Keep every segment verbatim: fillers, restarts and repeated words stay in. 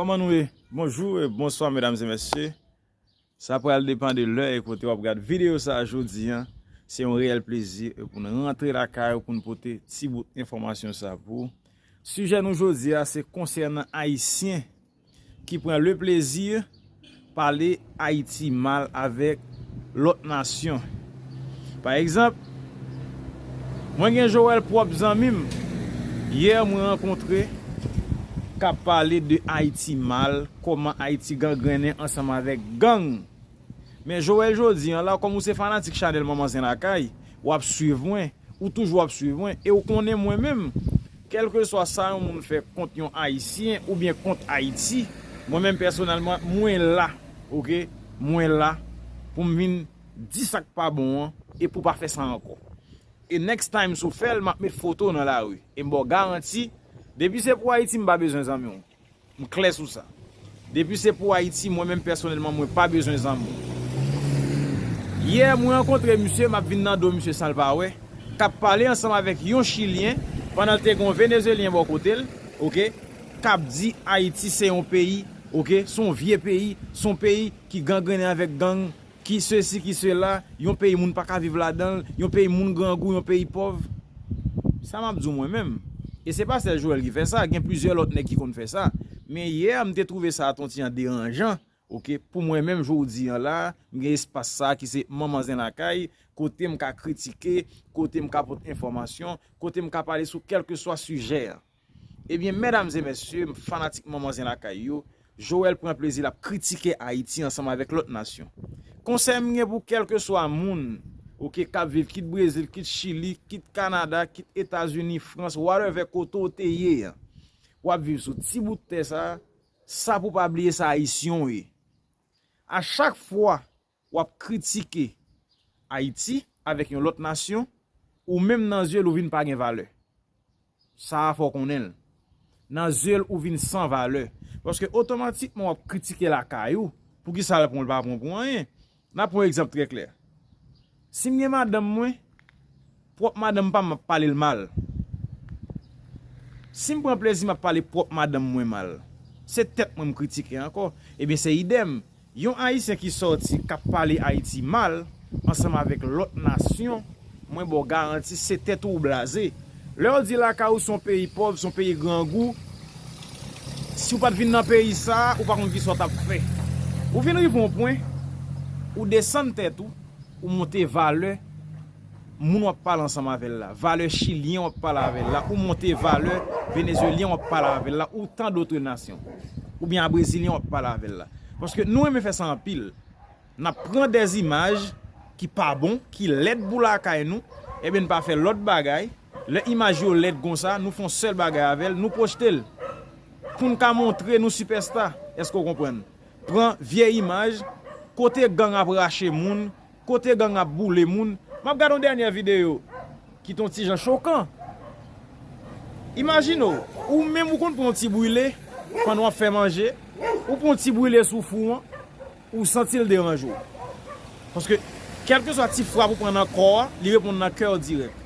Kòman nou ye? Bonjou e bonswa, medam e mesye. Sa pral depann de lè e kote w ap gad videyo sa a jodi a. Se yon reyèl plezi pou n rantre lakay ou, pou n pote ti bout enfòmasyon sa pou ou. Sijè nou jodi a, se konsènan Ayisyen ki pran le plezi pale Ayiti mal avèk lòt nasyon. Pa egzanp, mwen gen Joel, pwòp zanmi m, yè mwen rankontre, k ap pale de Ayiti mal, kòman Ayiti gangrennen ansanm avèk gang. Men Joel, jodi a la, kòm ou se fanatik chanèl Manman Zen Lakay, w ap swiv mwen, ou toujou ap swiv mwen, e ou konnen mwen menm, kèlkeswa sa yon moun fè kont yon Ayisyen oubyen kont Ayiti, mwen menm pèsonèlman, mwen la, oke? Mwen la pou m vin di sa k pa bon an e pou pa fè sa ankò. E next time si w fè l, m ap met foto w nan lari. E m ba w garanti, depi se pou Ayiti, m pa bezwen zanmi w. M klè sou sa. Depi se pou Ayiti, mwen menm pèsonèlman, mwen pa bezwen zanmi w. Yè, mwen rankontre misye, m ap vin nan do misye san l pa wè, k ap pale ansanm avèk yon Chilyen, pandan l te gen yon Venezuelyen bò kote l, oke, k ap di Ayiti se yon peyi, oke, se yon vye peyi, se yon peyi ki gangrennen avèk gang, ki sesi, ki sela, yon peyi moun pa ka viv ladan l, yon peyi moun grangou, yon peyi pòv. Sa m ap di w mwen menm. E se pa sèl Joel ki fè sa, gen plizyè lòt nèg ki konn fè sa. Men yè, m te twouve sa t on ti jan deranjan, oke, pou mwen menm jodi a la, m gen espas sa ki se Manman Zen Lakay, kote m ka kritike, kote m ka pote enfòmasyon, kote m ka pale sou kèlkeswa sijè a. Ebyen, medam e mesye, fanatik Manman Zen Lakay yo, Joel pran plezi l ap kritike Ayiti ansanm avèk lòt nasyon. Konsèy m gen pou kèlkeswa moun, oke, k ap viv kit Brezil, kit Chili, kit Kanada, kit Etazini, Frans, whatever kote w te ye a, w ap viv sou ti bout tè sa a, sa pou w pa bliye se Ayisyen w ye. A chak fwa w ap kritike Ayiti avèk yon lòt nasyon, ou menm nan zye l ou vin pa gen valè. Sa a fò w konnen l. Nan zye l ou vin san valè. Paske otomatikman w ap kritike lakay ou. Poukisa l pran w, l pa pran w pou anyen? N ap pran yon egzanp trè klè. Si m gen madanm mwen, pwòp madanm pa m, m ap pale l mal. Si m pran plezi, m ap pale pwòp madanm mwen mal. Se tèt mwen m kritike ankò. Ebyen, se idèm. Yon Ayisyen ki sòti, k ap pale Ayiti mal, ansanm avèk lòt nasyon, mwen ba w garanti, se tèt ou w blaze. Lè yo di lakay ou se yon peyi pòv, se yon peyi grangou, si w pa t vin nan peyi sa a, ou pa konn kisa w t ap fè. Ou vin rive yon pwen, ou desann tèt ou, ou monte valè moun w ap pale ansanm avè l la, valè chilyen w ap pale avè l la, ou monte valè venezuelyen w ap pale avè l la, ou tant d'autres nations, oubyen a brezilyen w ap pale avè l la. Paske nou renmen fè sa anpil. N ap pran dèzimaj ki pa bon, ki lèd pou lakay nou, ebyen n pa fè lòt bagay. Lè imaj yo lèd konsa, nou fè yon sèl bagay avè l, nou pwoste l. Pou n ka montre nou sipèsta. Èske w konprann? Pran vyè imaj, kote gang ap rache moun, kote gang ap boule moun. M ap gade yon dènyè videyo ki t on ti jan chokan. Imajine w, ou menm ou konn pran yon ti brile pandan w ap fè manje, ou pran yon ti brile sou fou an, ou santi l deranje w. Paske, kèlkeswa ti frap ou pran nan kò a, li reponn nan kè w dirèk.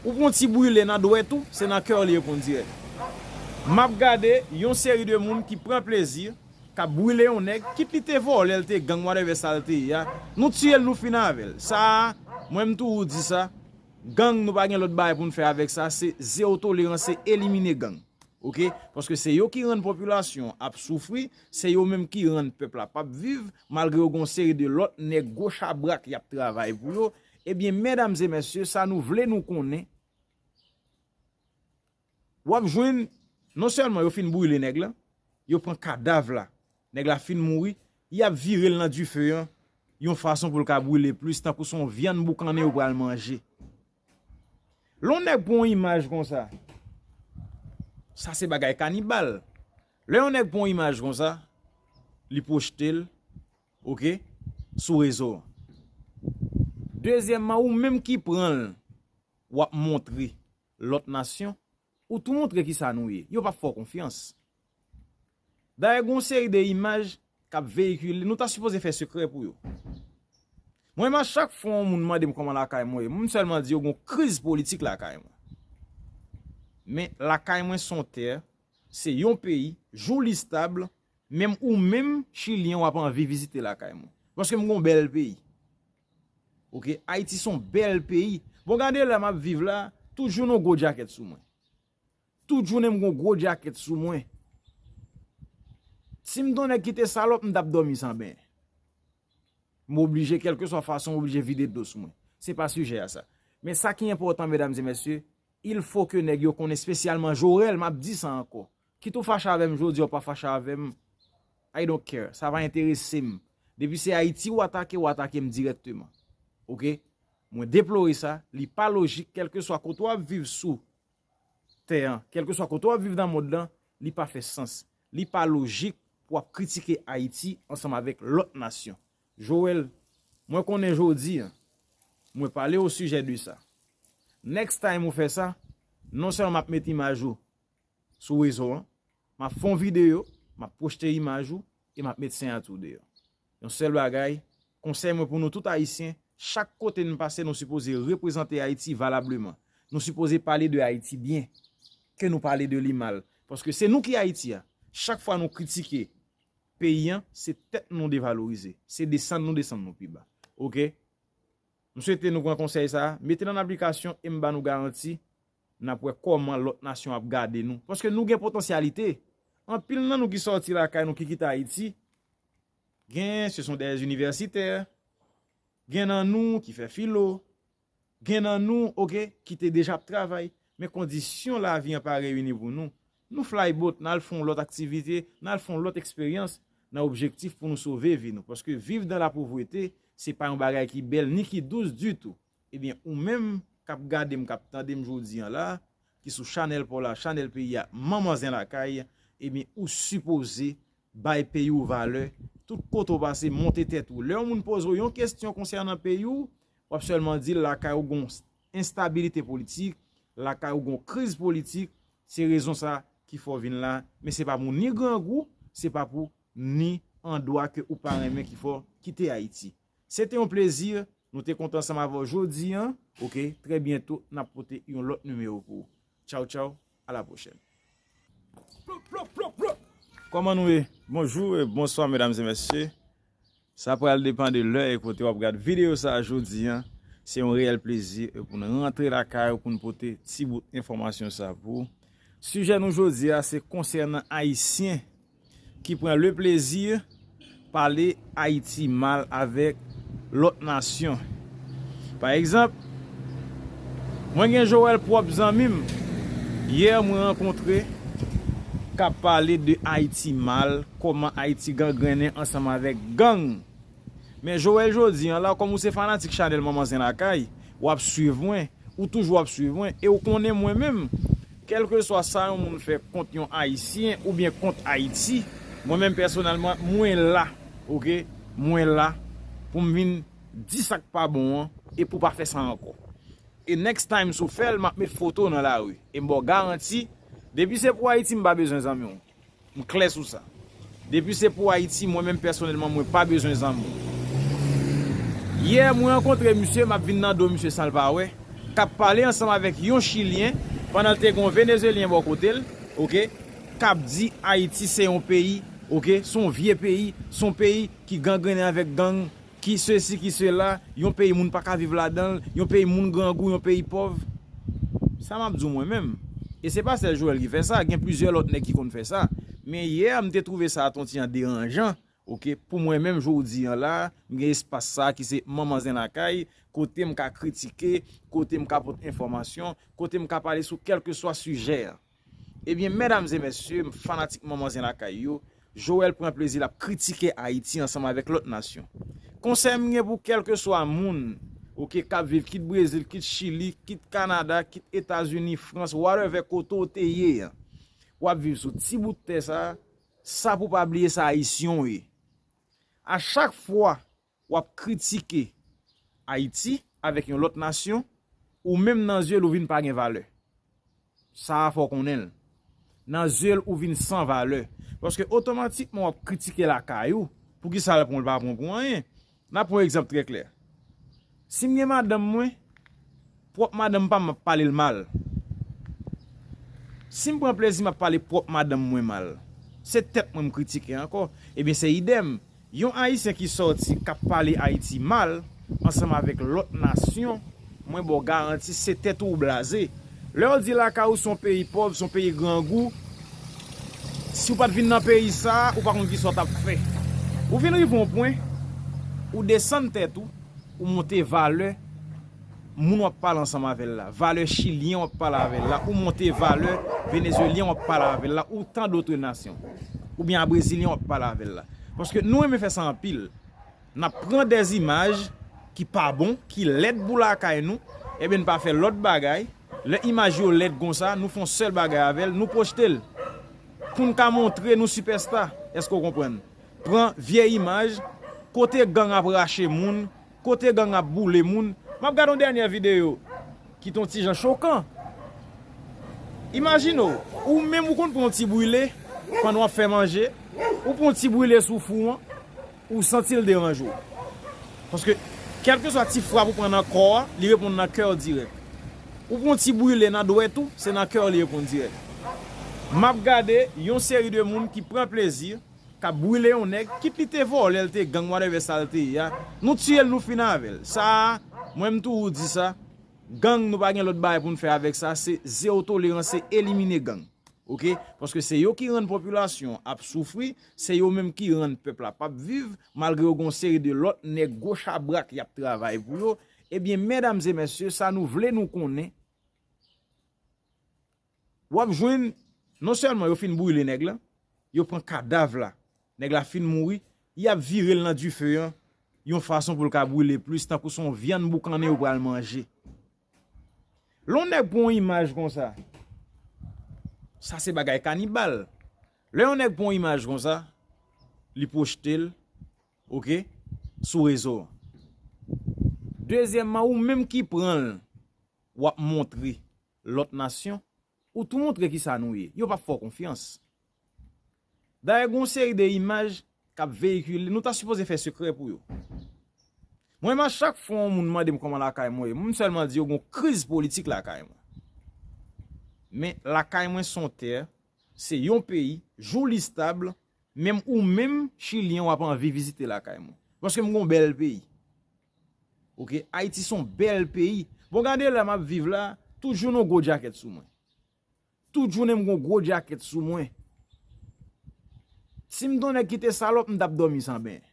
Ou pran yon ti brile nan dwèt ou, se nan kè w li reponn dirèk. M ap gade yon seri de moun ki pran plezi, k ap brile yon nèg, kit li te vòlè, l te gang, whatever sa l te ye a. Nou tiye l, nou fin avè l. Sa a, mwen m toujou di sa, gang, nou pa gen lòt bagay pou n fè avèk sa, se zewo tolerans, se elimine gang. Oke? Paske se yo ki rann popilasyon ap soufri, se yo menm ki rann pèp la p ap viv, malgre yo gen yon seri de lòt nèg gwo chabrak y ap travay pou yo. Ebyen, medam e mesye, sa nou vle nou konnen, w ap jwenn, non sèlman yo fin brile nèg la, yo pran kadav la, nèg la fin mouri, y ap vire l nan dife an, yon fason pou l ka brile plis, tankou se yon vyann boukannen yo pral manje. Lè yon nèg pran yon imaj konsa, sa se bagay kanibal. Lè yon nèg pran yon imaj konsa, li pwoste l, oke, sou rezo an. Dezyèmman, ou menm ki pran l, w ap montre lòt nasyon, ou tou montre kisa nou ye. Yo p ap fè w konfyans. Dayè, gen yon seri de imaj k ap veyikile, nou ta sipoze fè sekrè pou yo. Mwen menm, a chak fwa yon moun mande m kòman lakay mwen ye, mwen sèlman di yo gen yon kriz politik lakay mwen. Men lakay mwen se yon tè, se yon peyi, jou li stab, Menm ou menm, Chilyen, w ap anvi vizite lakay mwen. Paske m gon bèl peyi. Oke, Ayiti se yon bèl peyi. Bon, gade la m ap viv la, tout jou nou gwo djakèt sou mwen. Tout jounen m gon gwo djakèt sou mwen. Si m t on nèg ki te salòp, m t ap dòmi san benyen. M oblije, kèlkeswa fason, m oblije vide dlo sou mwen. Se pa sijè a sa. Men sa ki enpòtan, medam e mesye, il faut que nèg yo konnen, espesyalman Jorel, m ap di sa ankò. Kit ou fache avè m jodi a, ou pa fache avè m, I don't care. Sa pa enterese m. Depi se Ayiti ou atake, ou atake m dirèkteman. Oke? Mwen deplore sa, li pa lojik, kèlkeswa kote w ap viv sou tè an, kèlkeswa kote w ap viv nan mond lan, li pa fè sans. Li pa lojik pou w ap kritike Ayiti ansanm avèk lòt nasyon. Joel, mwen konnen jodi a, mwen pale o sijè de sa. Next time ou fè sa, non sèlman m ap met imaj ou sou rezo an, m ap fè yon videyo, m ap pwoste imaj ou e m ap met siyati w deyò. Yon sèl bagay, konsèy mwen pou nou tout Ayisyen, chak kote n pase, nou sipoze reprezante Ayiti valableman. Nou sipoze pale de Ayiti byen, ke nou pale de li mal. Paske se nou ki Ayiti a. Chak fwa nou kritike peyi an, se tèt nou devalorize. Se desann nou desann nou pi ba. Oke? M swete nou pran konsèy sa a, mete l an aplikasyon e m ba nou garanti, n ap wè kòman lòt nasyon ap gade nou. Paske nou gen potansyalite. Anpil nan nou ki sòti lakay nou, ki kite Ayiti, gen, se son dè inivèsitè, gen nan nou ki fè filo, gen nan nou, oke, ki te deja ap travay. Men kondisyon lavi an pa reyini pou nou. Nou fly boat, n al fè yon lòt aktivite, n al fè yon lòt eksperyans nan objektif pou nou sove vi nou. Paske viv dan la povrete, se pa yon bagay ki bèl ni ki dous ditou. Ebyen, ou menm k ap gade m, k ap tande m jodi an la, ki sou chanèl pa w la, chanèl peyi a, Manman Zen Lakay, ebyen, ou sipoze bay peyi w valè. Tout kote w pase, monte tèt ou. Lè yon moun poze w yon kesyon konsènan peyi w, w ap sèlman di l lakay ou gon enstabilite politik, lakay ou gon kriz politik, se rezon sa ki fè w vin la, men se pa pou ni grangou, se pa pou ni andwa ke ou pa renmen ki fè w kite Ayiti. Se te yon plezi, nou te kontan ansanm avè w jodi an, oke, trè byento, n ap pote yon lòt nimewo pou ou. Tchaw, tchaw, a la pwochèn. Kòman nou ye? Bonjou e bonswa, medam e mesye. Sa pral depann de lè e kote w ap gad videyo sa a jodi an. Se yon reyèl plezi e pou n rantre lakay ou pou n pote ti bout enfòmasyon sa a pou ou. Sijè nou jodi a se konsènan Ayisyen ki pran le plezi pale Ayiti mal avèk lòt nasyon. Pa egzanp, mwen gen Joel, pwòp zanmi m, yè mwen rankontre, k ap pale de Ayiti mal, kòman Ayiti gangrennen ansanm avèk gang. Men Joel, jodi an la, kòm ou se fanatik chanèl Manman Zen Lakay, w ap swiv mwen, ou toujou ap swiv mwen, e ou konnen mwen menm, kèlkeswa sa yon moun fè kont yon Ayisyen oubyen kont Ayiti, mwen menm pèsonèlman, mwen la, oke, mwen la pou m vin di sa k pa bon an e pou pa fè sa ankò. E next time si w fè l, m ap met foto w nan lari. E m ba w garanti, depi se pou Ayiti, m pa bezwen zanmi w. M klè sou sa. Depi se pou Ayiti, mwen menm pèsonèlman, mwen pa bezwen zanmi w. Yè, mwen rankontre misye, m ap vin nan do misye san l pa wè, k ap pale ansanm avèk yon Chilyen, pandan l te gen yon Venezyelyen bò kote l, oke, k ap di Ayiti se yon peyi, oke, se yon vye peyi, se yon peyi ki gangrennen avèk gang, ki sesi, ki sela, yon peyi moun pa ka viv ladan l, yon peyi moun grangou, yon peyi pòv. Sa m ap di w mwen menm. E se pa sèl Joel ki fè sa, gen plizyè lòt nèg ki konn fè sa. Men yè a, m te twouve sa a t on ti jan deranjan, oke, pou mwen menm jodi an la, m gen espas sa a ki se Manman Zen Lakay, kote m ka kritike, kote m ka pote enfòmasyon, kote m ka pale sou kèlkeswa sijè a. Ebyen, medam e mesye, fanatik Manman Zen Lakay yo, Joel pran plezi l ap kritike Ayiti ansanm avèk lòt nasyon. Konsèy m gen pou kèlkeswa moun, oke, k ap viv kit Brezil, kit Chili, kit Kanada, kit Etazini, Frans, whatever kote w te ye an, w ap viv sou ti bout tè sa a, sa pou w pa bliye se Ayisyen w ye. A chak fwa w ap kritike Ayiti avèk yon lòt nasyon, ou menm nan zye l ou vin pa gen valè. Sa a fò w konnen l. Nan zye l ou vin san valè. Paske otomatikman w ap kritike lakay ou. Poukisa l pran w, l pa pran w pou anyen? N ap pran yon egzanp trè klè. Si m gen madanm mwen, pwòp madanm pa m, m ap pale l mal. Si m pran plezi, m ap pale pwòp madanm mwen mal. Se tèt mwen m kritike ankò. Ebyen, se idèm. Yon Ayisyen ki sòti, k ap pale Ayiti mal, ansanm avèk lòt nasyon, mwen ba w garanti, se tèt ou ou blaze. Lè yo di lakay ou se yon peyi pòv, se yon peyi grangou, si w pa t vin nan peyi sa a, ou pa konn kisa w t ap fè. Ou vin rive yon pwen, ou desann tèt ou, ou monte valè moun w ap pale ansanm avè l la, valè chilyen w ap pale avè l la, ou monte valè venezuelyen w ap pale avè l la, ou tant d'autres nations, oubyen a brezilyen w ap pale avè l la. Paske nou renmen fè sa anpil. N ap pran dèzimaj ki pa bon, ki lèd pou lakay nou, ebyen n pa fè lòt bagay. Lè imaj yo lèd konsa, nou fè yon sèl bagay avè l, nou pwoste l. Pou n ka montre nou sipèsta. Èske w konprann? Pran vye imaj, kote gang ap rache moun, kote gang ap boule moun. M ap gade yon dènyè videyo ki te yon ti jan chokan. Imajine w, ou menm ou konn pran yon ti brile pandan w ap fè manje, ou pran yon ti brile sou fou an, ou santi l deranje w. Paske, kèlkeswa ti frap ou pran nan kò a, li reponn nan kè w dirèk. Ou pran yon ti brile nan dwèt ou, se nan kè w li reponn dirèk. M ap gade yon seri de moun ki pran plezi, k ap brile yon nèg, kit li te vòlè, l te gang, whatever sa l te ye a. Nou tiye l, nou fini avè l. Sa a, mwen m toujou di sa, gang, nou pa gen lòt bagay pou n fè avèk sa, se zewo tolerans, se elimine gang. Oke? Paske se yo ki rann popilasyon ap soufri, se yo menm ki rann pèp la p ap viv, malgre yo gen yon seri de lòt nèg gwo chabrak y ap travay pou yo. Ebyen, medam e mesye, sa nou vle nou konnen, w ap jwenn, non sèlman yo fin brile nèg la, yo pran kadav la, nèg la fin mouri, y ap vire l nan dife an, yon fason pou l ka brile plis, tankou se yon vyann boukannen yo pral manje. Lè yon nèg pran yon imaj konsa, sa se bagay kanibal. Lè yon nèg pran yon imaj konsa, li pwoste l, oke, sou rezo an. Dezyèmman, ou menm ki pran l, w ap montre lòt nasyon, ou tou montre kisa nou ye. Yo p ap fè w konfyans. Dayè, gen yon seri de imaj k ap veyikile, nou ta sipoze fè sekrè pou yo. Mwen menm, a chak fwa yon moun mande m kòman lakay mwen ye, m sèlman di yo gen yon kriz politik lakay mwen. Men lakay mwen se yon tè, se yon peyi, jou li stab, menm ou menm, chilyen, w ap anvi vizite lakay mwen. Paske m gen yon bèl peyi. Oke, Ayiti se yon bèl peyi. Bon, gade la m ap viv la, tout jounen yon gwo djakèt sou mwen. Tout jounen m gen yon gwo djakèt sou mwen. Si m t yon nèg ki te salòp, m t ap dòmi san benyen.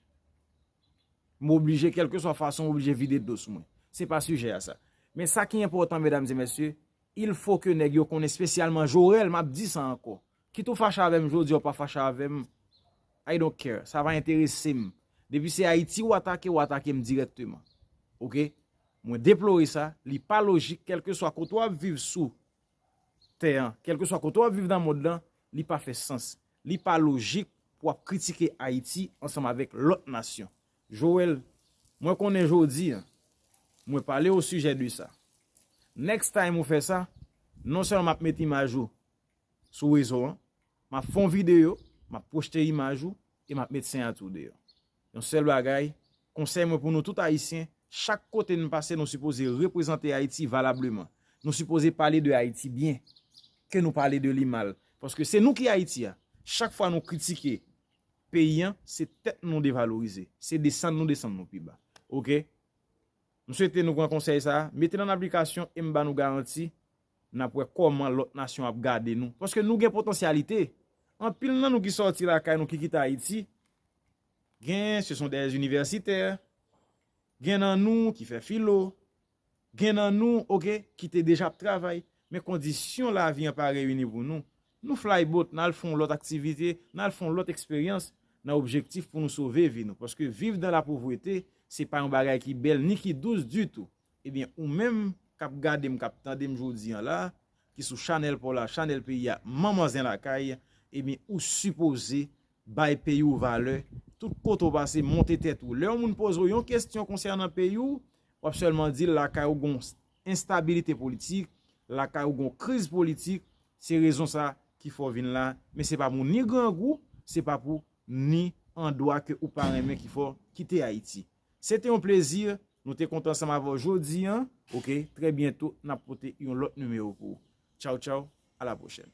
M oblije, kèlkeswa fason, m oblije vide dlo sou mwen. Se pa sijè a sa. Men sa ki enpòtan, medam e mesye, il faut que nèg yo konnen, espesyalman Jorèl, m ap di sa ankò. Kit ou fache avè m jodi a, ou pa fache avè m, I don't care. Sa pa enterese m. Depi se Ayiti ou atake, ou atake m dirèkteman. Oke? Mwen deplore sa, li pa lojik, kèlkeswa kote w ap viv sou tè an, kèlkeswa kote w ap viv nan mond lan, li pa fè sans. Li pa lojik pou w ap kritike Ayiti ansanm avèk lòt nasyon. Joel, mwen konnen jodi a, mwen pale o sijè de sa. Next time ou fè sa, non sèlman m ap met imaj ou sou rezo an, m ap fè yon videyo, m ap poste imaj ou e m ap met siyati w deyò. Yon sèl bagay, konsèy mwen pou nou tout Ayisyen, chak kote n pase, nou sipoze reprezante Ayiti valableman. Nou sipoze pale de Ayiti byen, ke nou pale de li mal. Paske se nou ki Ayiti a. Chak fwa nou kritike peyi an, se tèt nou devalorize. Se desann nou desann nou pi ba. Oke? M swete nou pran konsèy sa a, mete l an aplikasyon e m ba nou garanti, n ap wè kòman lòt nasyon ap gade nou. Paske nou gen potansyalite. Anpil nan nou ki sòti lakay nou, ki kite Ayiti, gen, se son dè inivèsitè, gen nan nou ki fè filo, gen nan nou, oke, ki te deja ap travay. Men kondisyon lavi an pa reyini pou nou. Nou fly boat, n al fè yon lòt aktivite, n al fè yon lòt eksperyans nan objektif pou nou sove vi nou. Paske viv dan la povrete, se pa yon bagay ki bèl ni ki dous ditou. Ebyen, ou menm k ap gade m, k ap tande m jodi an la, ki sou chanèl pa w la, chanèl peyi a, Manman Zen Lakay, ebyen, ou sipoze bay peyi w valè. Tout kote w pase, monte tèt ou. Lè yon moun poze w yon kesyon konsènan peyi w, w ap sèlman di l lakay ou gon enstabilite politik, lakay ou gon kriz politik, se rezon sa ki fè w vin la, men se pa pou ni grangou, se pa pou ni andwa ke ou pa renmen ki fè w kite Ayiti. Se te yon plezi, nou te kontan ansanm avè w jodi an, oke, trè byento n ap pote yon lòt nimewo pou ou. Tchaw, tchaw, a la pwochèn.